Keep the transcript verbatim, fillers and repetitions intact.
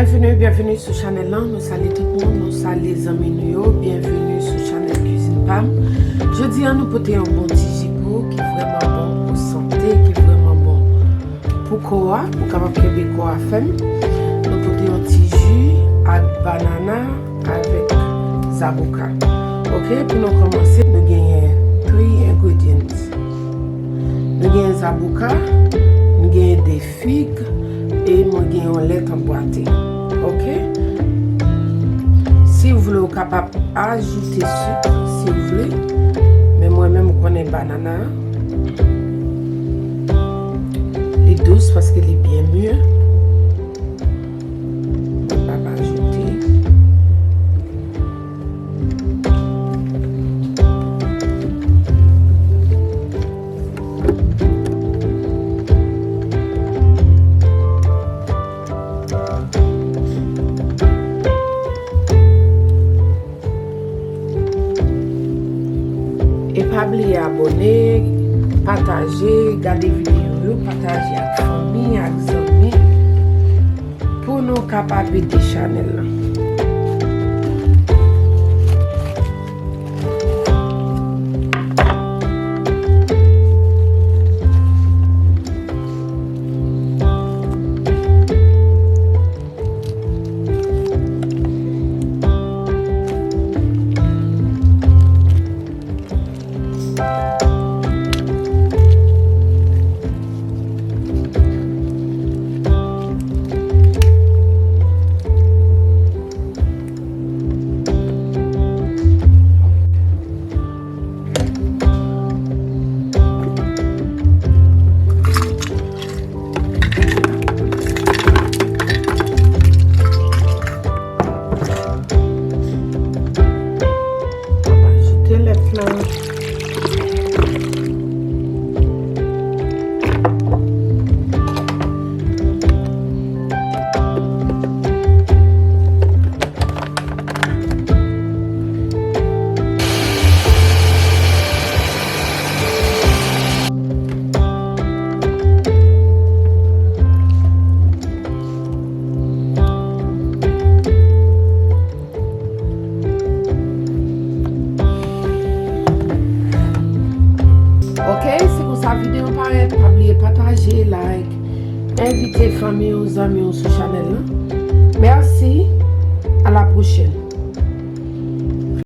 Byenveni, byenveni sou chanèl lan. Nou salye tout moun, nou salye zanmi nou yo. Byenveni sou chanèl Kwizin Pam. Jodi a, nou pote yon bon ti ji pou ou ki vrèman bon pou sante, ki vrèman bon pou kò a, pou kapab kenbe kò a fèm. Nou pote yon ti ji ak banana, avèk zaboka. Ok, pou nou kòmanse, nou genyen three ingredients. Nou genyen zaboka, nou genyen de fig, e mwen gen yon lèt anbwate. Ok? Si w vle, ou kapab ajoute sik, si w vle. Men mwen menm, ou konnen banana a. Li dous paske li byen mi. Mwen p ap ajoute. E pa bliye abòne, pataje, gade videyo yo, pataje ak fanmi, ak zanmi, pou nou kapab ede chanèl lan. Ajoute lèt lan. Ok, se konsa videyo parèt. Pa bliye pataje, like, envite fanmi w, zanmi w sou chanèl lan. Mèsi, a la pwochèn.